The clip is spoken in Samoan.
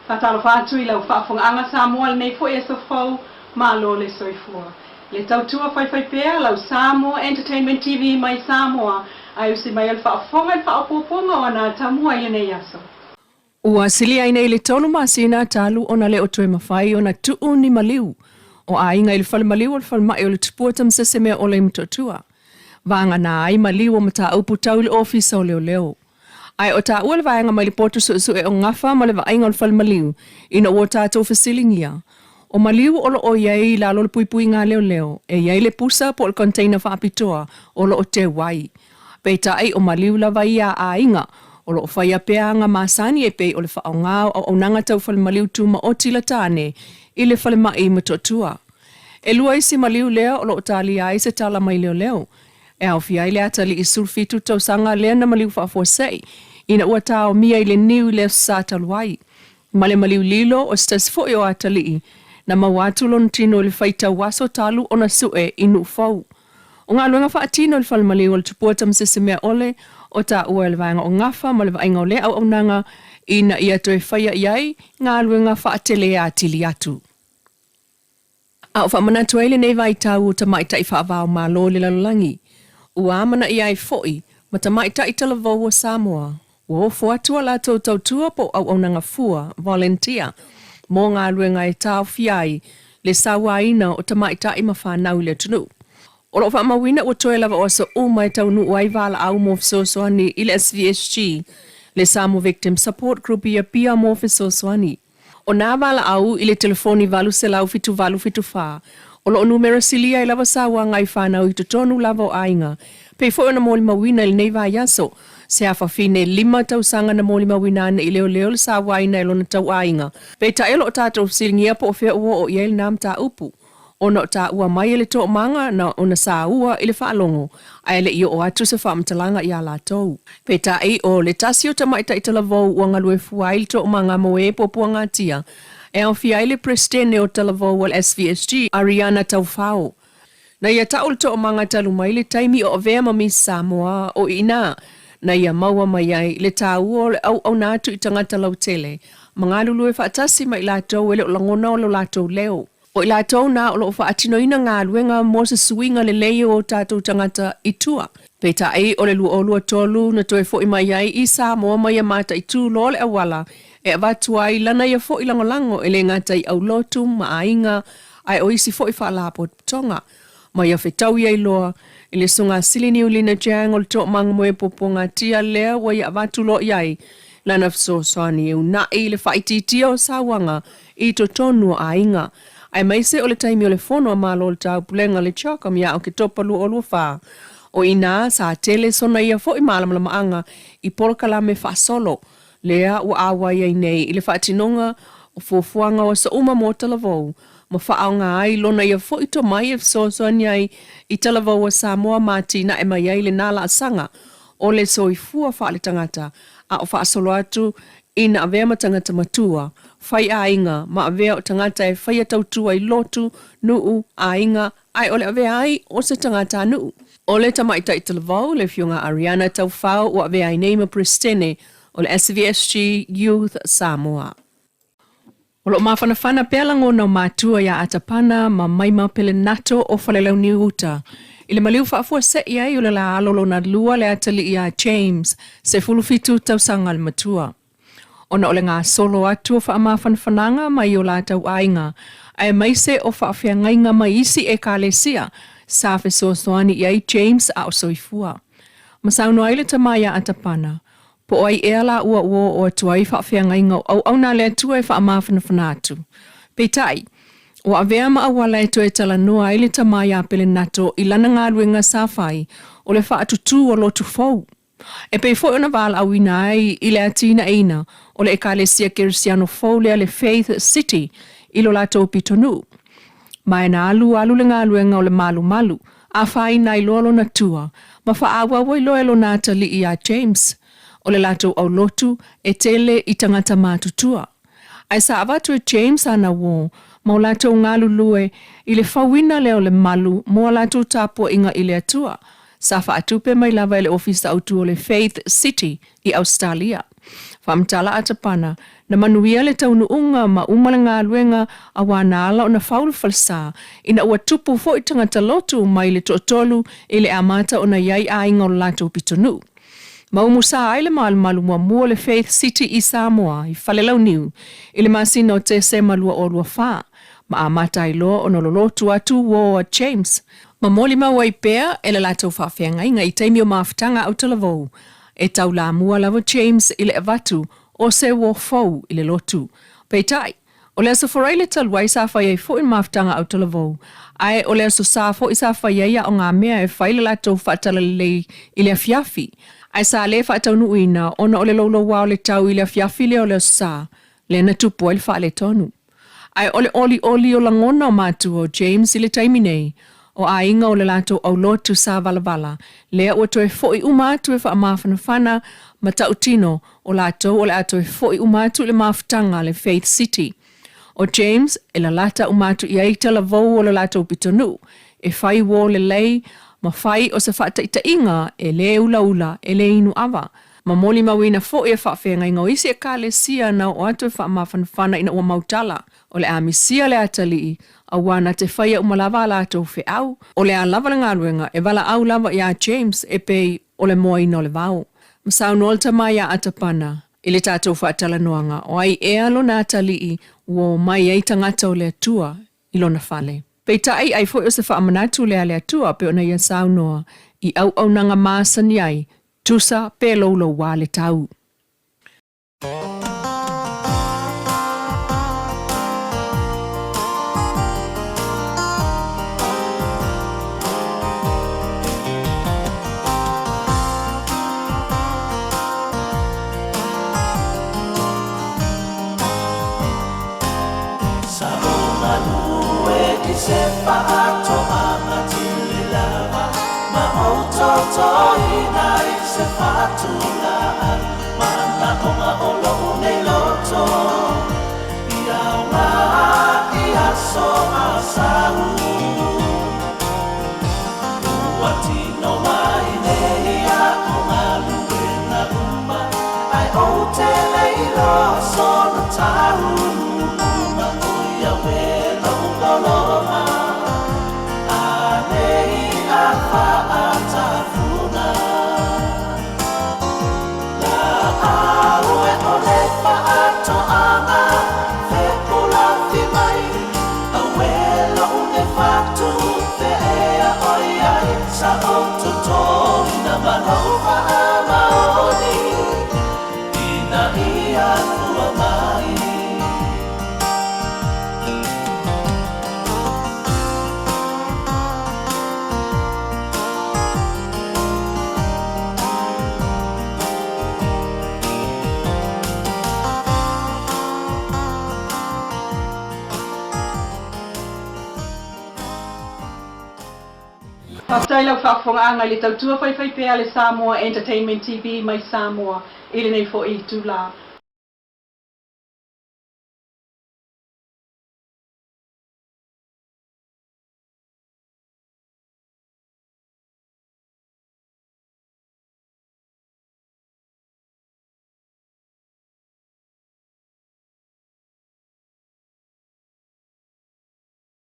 Faatalofa atu i lau faafogaaga Samoa lenei foi aso fou, malo le soifua. Le tautua faifaipea lau Samoa Entertainment TV mai Samoa, ae usi mai o le faafofoga i le faaopoopoga o ana atamua i lenei aso. Ua silia ai nei le tolu masina talu ona le o toe mafai ona tuu ni maliu o aiga i le fale maliu o le falemai o le Tupua Tamasese-Meaole i Motootua. Vagana ai maliu o mataupu tau i le Ofisa o Leoleo. Ae o taua le vaega mai le potu suesue o Gafa ma le vaaiga o le fale maliu ina ua tatou fesiligia. O maliu o lo o i ai i lalo o le puipuiga a leoleo, e i ai le pusa po o le container faapitoa o lo o teu ai. Peitai o maliu lava ia a aiga o lo o faia pea aga masani e pei o le faaaoga o auaunaga tau fale maliu tumaoti la tane i le falemai i Motootua. E lua isi maliu lea o lo o talia ai se tala mai leoleo. E aofia ai le atalii 17 tausaga lea na maliu faafuasei ina ua taomia i le niu i le Aso Sa talu ai, ma le maliu lilo o se tasi foi o atalii na maua atu lona tino i le faitau aso talu ona sue i Nuufou. O galuega faatino i le fale maliu o le Tupua Tamasese-Meaole o taua e le vaega o Gafa ma le vaaiga o lea auaunaga ina ia toe faia i ai galuega faatele atili atu. A o faamanatu ai lenei vaitau o tamaitai faavao Malo i le lalolagi, ua amanaia ai foi ma tamaitai talavou o Samoa, ua ofo atu a latou tautua po o auaunaga fua, volunteer, mo galuega e taofia ai le sauaina o tamaitai ma fanau i le atunuu. O lo o faamauina ua toe lava o aso uma e taunuu ai valaau mo fesoasoani i le SVSG, le Samoa Victim Support Group i Apia mo fesoasoani. O nā valaau i le telefoni 800 7874, o lo o numera silia ai lava sauaga i fanau i totonu lava o aiga. Pei foi ona molimauina i lenei vaiaso, se afafine 5 tausaga na molimauina ane i leoleo le sauaina e lona tauaiga. Peitai o lo o tatou fesiligia po o fea ua oo i ai lenā mataupu. Ona o taua mai e le toomaga na ona saua i le faalogo, ae le i oo atu se faamatalaga iā latou. Peitai, o le tasi o tamaitai talavou ua galue fua ai le toomaga mo e puapuagatia, e aofia ai le Peresetene o Talavou o le SVSG, Ariana Taufao. Na ia tau le toomaga talu mai le taimi o avea ma Miss Samoa o i inā, na ia maua mai ai le tāua o le auauna atu i tagata lautele ma galulue faatasi ma i latou e le o lagona o lo latou leo. O i latou nā o lo o faatinoina galuega mo se suiga lelei o o tatou tagata i tua. Peitai, o le 2023 na toe fo'i mai ai i Samoa ma ia mataitū loa le auala e avatu ai lana ia fo'i lagolago e le gata i aulotu ma aiga ae o isi fo'i faalapotopotoga ma ia fetaui ai loa i le Susuga Sili Niulina Jiang o le Toomaga Moe Puapuagatia lea ua ia avatu loa i ai lana fesoasoani e una'i i le faaitiitia o sauaga i totonu o aiga, aemaise o le taimi o le Fono a Malo o le Taupulega le CHOGM ia Oketopa 2024. O i inā sa tele sona ia fo'i malamalamaaga i polokalame faasolo lea ua auai ai nei i le faatinoga o fuafuaga o aso uma mo talavou ma faaaoga ai lona ia fo'i tomai e fesoasoani ai i talavou a Samoa ma atinae mai ai lenā laasaga o le soifua faaletagata a o faasolo atu ina avea ma tagata matua, fai aiga, ma avea o tagata e faia tautua i lotu, nuu, aiga, ae o le avea ai o se tagatanuu. O le tamaitai talavou, le Afioga Ariana Taufao ua avea ai nei ma Peresetene o le SVSG Youth Samoa. O lo o mafanafana pea lagona o matua iā Atapana ma Maima Pelenato o Falelauniu Uta i le maliu faafuasei ai o le la alo lona lua le atalii iā James, 17 tausaga le matua. Ona o le gasolo atu o faamafanafanaga mai o latou aiga aemaise o faafeagaiga mai isi Ekalesia sa fesoasoani i ai James a o soifua. Ma saunoa ai le tama iā Atapana, Po o ai ea la ua ua oo atu ai faafeagaiga o auauna a le Atua e faamafanafana atu. Peitai, ua avea ma auala e toe talanoa ai le tama iā Pelenato i lana galuega sa fai o le faatutū o lotu fou. E pei foi ona valaauina ai i le atinaeina o le Ekalesia Kerisiano fou lea le Faith City i lo latou pitonuu. Ma e na alu alu le galuega o le malumalu afaina ai loa lona tua ma faaauau ai loa e lona atalii iā James, o le latou aulotu e tele i tagata matutua. Ae sa avatu e James ana uō ma o latou galulue i le fauina lea o le malu mo a latou tapuaiga i le Atua, sa faatupe mai lava e le Ofisa Autu o le Faith City i Ausetalia. Faamatala Atapana. Na manuia le taunuuga ma uma le galuega auā na ala ona fau le falesa, ina ua tupu foi tagata lotu mai le toatolu i le amata ona i ai aiga o le latou pitonuu. Ma umusa ai le malumalu muamua o le Faith City i Samoa i Falelauniu i le masina o Tesema 2024, ma amata ai loa ona lolotu atu uō a James ma molimau ai pea e le latou faafeagaiga i taimi o mafutaga autalavou. E taulamua lava James i le avatu o se uō fou i le lotu. Peitai, o le Aso Faraile talu ai sa fai ai foi le mafutaga autalavou, ae o le Aso Sa foi sa fai ai aogamea e fai le latou faatalalelei i le afiafi, ae sa le faataunuuina ona o le loulouā o le tau i le afiafi lea o le Aso Sa, lea na tupu ai le faaletonu. Ae o le olioli o lagona o matua o James i le taimi nei, o aiga o le latou aulotu sa valavala, lea ua toe foi uma atu e faamafanafana ma tautino o latou o le a toe foi uma atu i le mafutaga a le Faith City. O James e lalata uma atu i ai talavou o le latou pitonuu, e fai uō lelei ma fai o se faataitaiga e lē ulaula, e lē inu ava. Ma molimauina foi e faafeagaiga o isi Ekalesia na oo atu e faamafanafana ina ua mautala, o le a misia le atalii, auā na te faia uma lava a latou feau, o le a lava le galuega e valaau lava iā James e pei o le moaina o le vao. Ma saunoa le tama iā Atapana i le tatou faatalanoaga, o ai ea lona atalii ua omai ai tagata o le Atua i lona fale. Peitai, ai foi o se faamanatu lea a le Atua pei ona ia saunoa i auaunaga masani ai, tusa pe loulouā le tau. Sa ou galue i se faatoaga tele lava, ma ou totoina i se fatulaa manaoga o lou nei loto, i aoga i aso a sau. Ua tino mai nei aku galuega uma, ae ou te le iloa sona taunuuga. O ia lou loloma anei a faatafuna. Laau e o le faatoaga fepulafi mai, aue lou nei fatu feea oi ai, sa ou totoina ma lou faamaoni ina ia fua mai. Faafetai lau faafofogaaga i le tautua faifaipea a le Samoa Entertainment TV mai Samoa i lenei foi itulā.